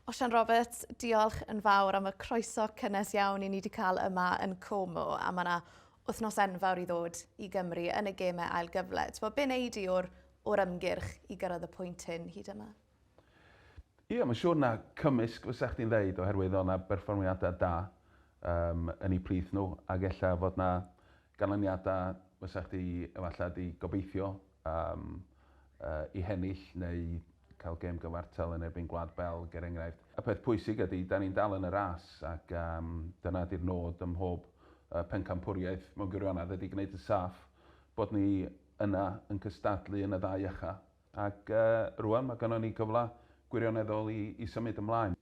Osian Roberts, diolch yn fawr am y croeso cynnes iawn i ni wedi cael yma yn Como, a mae yna wythnos enfawr i ddod i Gymru yn y gemau ail gyfle. Ti'n be wneud i o'r, or ymgyrch i gyrraedd y pwynt hyn hyd yma? Ie, mae'n siŵr na cymysg fysa chdi'n ddeud oherwydd oedd 'na berfformiadau da yn eu plith nhw ac ella fod 'na ganlyniadau fysa chdi efallai 'di gobeithio eu hennill neu cael gêm gyfartal yn erbyn Gwlad Belg er enghraifft. Y peth pwysig ydy, da ni'n dal yn y ras ac dyna ydy'r nod ym mhob pencampwriaeth mewn gwirionedd ydy gwneud yn saff bod ni yna yn cystadlu yn y ddau ucha. Ac rŵan mae gynnon ni gyfle gwirioneddol i symud ymlaen.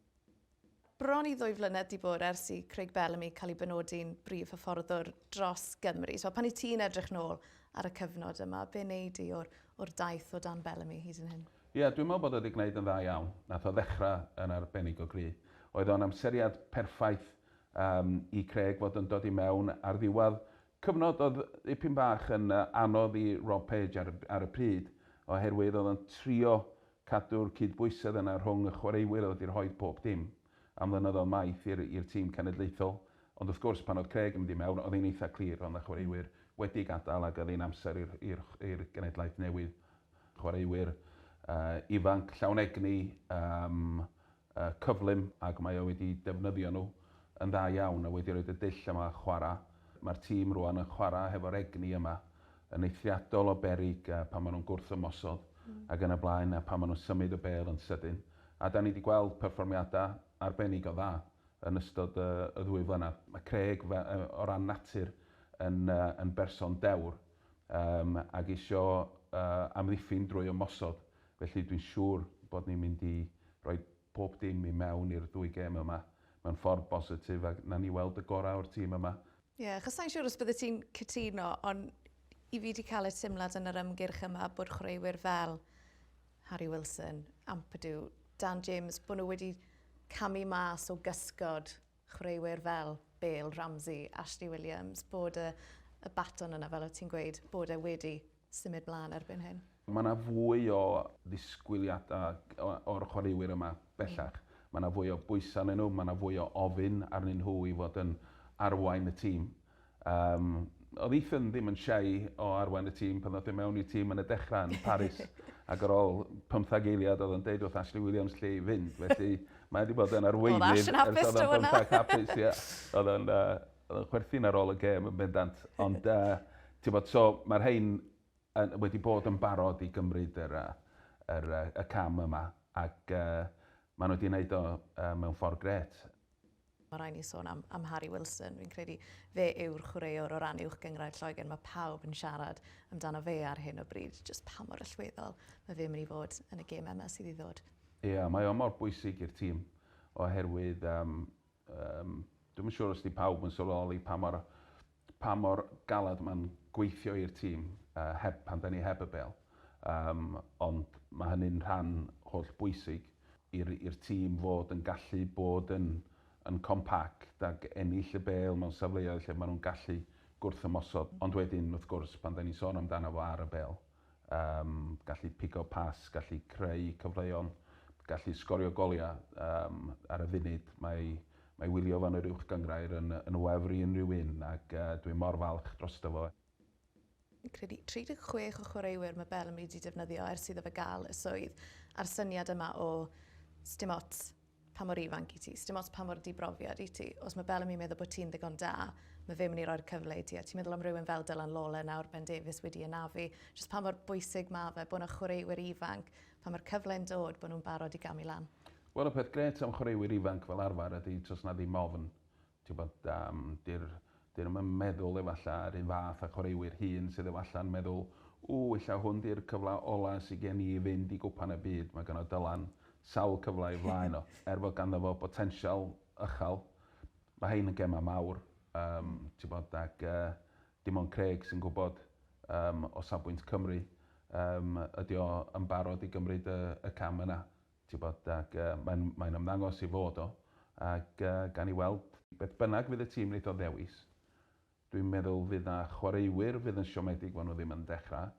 Bron i ddwy flynedd 'di bod ers i Craig Bellamy cael ei benodi'n brif hyfforddwr dros Gymru. So pan i ti'n edrych nôl ar y cyfnod yma, be wnei di o'r, or daith o dan Bellamy hyd yn hyn? Ie, dwi'n meddwl bod o wedi gwneud yn dda iawn. Nath o ddechrau yn arbennig o gry. Oedd o'n amseriad perffaith i Craig fod yn dod i mewn ar ddiwedd cyfnod oedd dipyn bach yn anodd i Rob Page ar ar y pryd, oherwydd oedd o'n trio cadw'r cydbwysedd yna rhwng y chwaraewyr oedd wedi rhoi pob dim am flynyddoedd maith i'r i'r tîm cenedlaethol. Ond wrth gwrs, pan oedd Craig yn mynd i mewn, oedd hi'n eitha clir, oedd 'na chwaraewyr wedi gadael ac oedd hi'n amser i'r i'r i'r genedlaeth newydd, chwaraewyr ifanc, llawn egni, cyflym ac mae o wedi defnyddio nhw yn dda iawn a wedi roid y dull yma o chwarae. Mae'r tîm rwan yn chwarae hefo'r egni yma yn eithriadol o beryg pan maen nhw'n gwrth-ymosod ac yn y blaen a pan maen nhw'n symud y bêl yn sydyn. A da ni wedi gweld perfformiadau arbennig o dda yn ystod y ddwy flynedd. Mae Craig o ran natur yn yn berson dewr ac isio amddiffyn drwy ymosod. Felly dwi'n siŵr bod ni'n mynd i roi pob dim i mewn i'r ddwy gêm yma mewn ffordd bositif a nawn ni weld y gorau o'r tîm yma. Ie, achos sa i'n siŵr os byddet ti'n cytuno, ond i fi 'di cael y teimlad yn yr ymgyrch yma bod chwaraewyr fel Harry Wilson, Ampadu, Dan James, bod nhw wedi camu mas o gysgod chwaraewyr fel Bale, Ramsey, Ashley Williams, bod y, y baton yna, fel o ti'n gweud, bod e wedi symud mlaen erbyn hyn. Mae yna fwy o ddisgwyliadau o'r chwaraewyr yma bellach. Mae yna fwy o bwysau arnyn nhw, mae yna fwy o ofyn arnyn nhw i fod yn arwain y tîm. Um, oedd Ethan ddim yn shy o arwain y tîm pan ddoth e mewn i'r tîm yn y dechrau yn Paris ac ar ôl 15 eiliad oedd o'n deud wrth Ashley Williams lle i fynd. Felly mae wedi bod yn arweinydd ers oedd o'n 15 hapus. Ie. Oedd o'n uh, chwerthin ar ôl y gêm yn bendant. Ond uh, ti'n bod, so mae'r rhain yn, wedi bod yn barod i gymryd yr, yr, y cam yma ac maen nhw wedi gwneud o mewn ffordd grêt. Mae rhaid ni sôn am, am Harry Wilson. Fi'n credu fe yw'r chwaraewr o ran uwch gynghrair Lloegr. Mae pawb yn siarad amdano fe ar hyn o bryd. Jyst pa mor allweddol mae fe'n mynd i fod yn y gêm yma sydd i ddod. Ie, yeah, mae o mor bwysig i'r tîm oherwydd dwi'm yn siŵr os 'di pawb yn sylweddoli pa mor pa mor galed mae'n gweithio i'r tîm heb pan 'da ni heb y bêl. Yym ond mae hynny'n rhan holl bwysig i'r i'r tîm fod yn gallu bod yn yn compact ac ennill y bêl mewn safleoedd lle maen nhw'n gallu gwrth-ymosod. Ond wedyn wrth gwrs pan 'da ni'n sôn amdano fo ar y bêl, Yym, gallu pigo pas, gallu creu cyfleon, gallu sgorio goliau um, ar y funud. Mae, mae wylio fan yr uwch gynghrair yn, yn wefr i unrhyw un ac dwi mor falch drosto fo. Fi'n credu 36 o chwaraewyr mae Bellamy wedi defnyddio ers iddo fe gael y swydd a'r syniad yma o sdim ots pa mor ifanc i ti, sdim ots pa mor dibrofiad i ti. Os mae Bellamy yn meddwl bod ti'n ddigon da, mae fe mynd i roi'r cyfle i ti. A ti'n meddwl am rhywun fel Dylan Lawler nawr, Ben Davies wedi anafu. Jyst pa mor bwysig mae fe bod yna chwaraewyr ifanc, pan mae'r cyfle'n dod, bod nhw'n barod i gamu lan. Wel, y peth grêt am chwaraewyr ifanc fel arfer ydy tos na ddim ofn. Ti'n gwybod, 'di'r 'dyn nhw'm yn meddwl efallai yr un fath â chwaraewyr hŷn sydd efallai'n meddwl, 'Ww, ella hwn 'di'r cyfle ola sy gen i i fynd i Gwpan y Byd'. Mae gynno Dylan sawl cyfle o'i flaen o. Er fod ganddo fo botensial uchel, mae hein yn gemau mawr, yym, ti'n gwybod, ac dim ond Craig sy'n gwybod yym, o safbwynt Cymru, yym, ydy o yn barod i gymryd y y cam yna. Ti'n gwybod, ac mae'n mae'n ymddangos i fod o, ac gawn ni weld beth bynnag fydd y tîm wneith o ddewis. Dwi'n meddwl fydd 'na chwaraewyr fydd yn siomedig fod nhw ddim yn dechrau,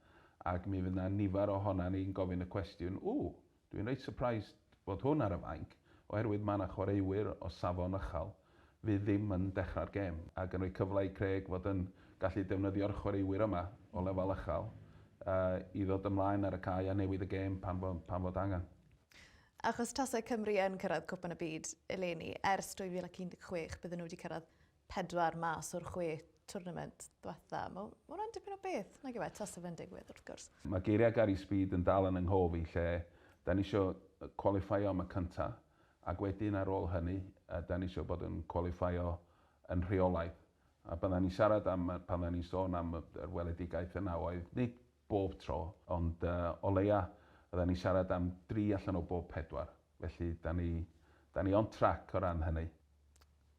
ac mi fydd 'na nifer ohona ni'n gofyn y cwestiwn, ww, dwi'n reit surprised bod hwn ar y fainc, oherwydd mae yna chwaraewyr o safon uchel fydd ddim yn dechrau'r gêm, ac yn rhoi cyfle i Craig fod yn gallu defnyddio'r chwaraewyr yma o lefel uchel i ddod ymlaen ar y cae a newid y gêm pan fo, pan fod angen. Achos tasai Cymru yn cyrraedd Cwpan y Byd eleni, ers 2016 bydden nhw wedi cyrraedd pedwar mas o'r chwe twrnament diwetha. Mae ma hwnna'n dipyn o beth, nag yw e, tasa fe'n digwydd wrth gwrs. Mae geiriau Gary Speed yn dal yn 'y nghof i lle da ni isio qualifyo am y cynta ac wedyn ar ôl hynny da ni isio bod yn qualifyo yn rheolaidd. A pan dda ni'n siarad am, pan dda ni'n sôn am yr weledigaeth yna oedd nid bob tro, ond o leia fydda ni'n siarad am dri allan o bob pedwar. Felly da ni, da ni on track o ran hynny.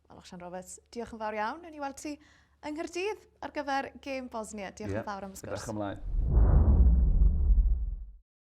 Wel, Osian Roberts, diolch yn fawr iawn. Newn ni weld ti yng Nghaerdydd ar gyfer gêm Bosnia. Diolch yn fawr am y sgwrs. Edrych ymlaen.